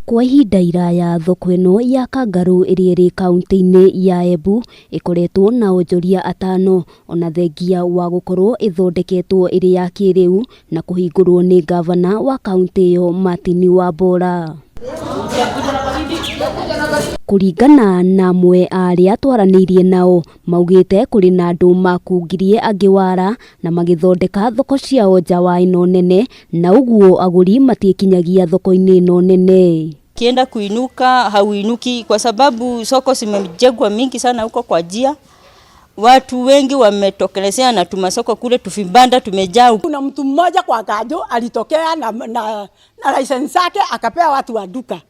Kwa ihinda iraya thoko ĩno ya Kangarũ ĩrĩa ĩrĩ kaunti-inĩ ya Embu ĩkoretwo na onjoria atano ona thengia wa gũkorwo ĩthondeketwo ĩrĩ ya kĩrĩu na kũhingũrwo nĩ ngavana wa kaunti ĩyo Martin Wambora. Kũringana na amwe a arĩa twaranĩirie nao maugĩte kũrĩ na andũ makungirie angĩ wara na magĩthondeka thoko ciao nja wa ĩno nene na ũguo agũri matiĩkinyagia thoko-inĩ ĩno nene. Kienda kuinuka hauinuki kwa sababu soko zimejengwa mingi sana huko kwa njia. Watu wengi wametokelezea na tumasoko kule, tuvibanda tumejaa. Kuna mtu mmoja kwa Kanjo alitokea na license yake akapea watu wa duka,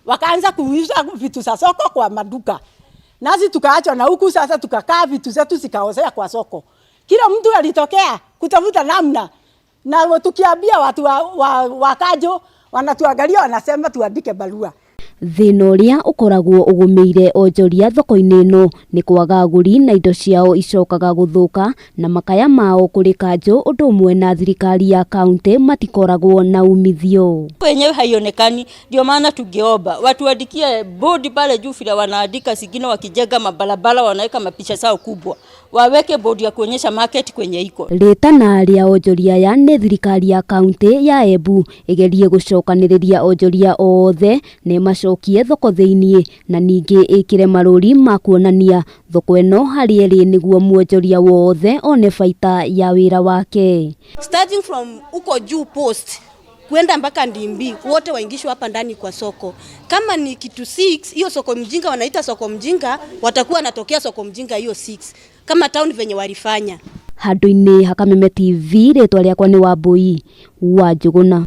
wakaanza kuuza vitu za soko kwa maduka, nasi tukaachwa na huku sasa, tukakaa vitu zetu zikaozea kwa soko. Kila mtu alitokea kutafuta namna, na tukiambia watu wa Kanjo wanatuangalia wanasema tuandike barua. Thĩna ũrĩa ũkoragwo ũgũmĩire onjoria thoko-inĩ ĩno nĩ kwaga agũri na indo ciao icokaga gũthũka na makaya mao kũrĩ kanjũ ũndũ ũmwe na thirikari ya kaunti matikoragwo na umithio. Wenyewe haionekani, ndio maana tungeomba watuandikie bodi pale juu, vile wanaandika zingine, wakijenga mabarabara wanaweka mapicha zao kubwa, waweke bodi ya kuonyesha market kwenye iko. Rĩtana rĩa onjoria aya nĩ thirikari ya kaunti ya Embu ĩgerie gũcokanĩrĩria onjoria othe na ĩmacokie thoko thĩiniĩ na ningĩ ĩkĩre marũri ma kuonania thoko ĩno harĩa ĩrĩ nĩguo mwonjoria wothe one baita ya wĩra wake. Starting from huko juu post kwenda mpaka Ndimbi, wote waingishwe hapa ndani kwa soko. Kama ni kitu 6 hiyo soko mjinga wanaita soko mjinga, watakuwa wanatokea soko mjinga hiyo 6 kama town venye walifanya. Handũ-inĩ ha Kameme TV rĩtwa rĩakwa nĩ Wambui wa Njũgũna.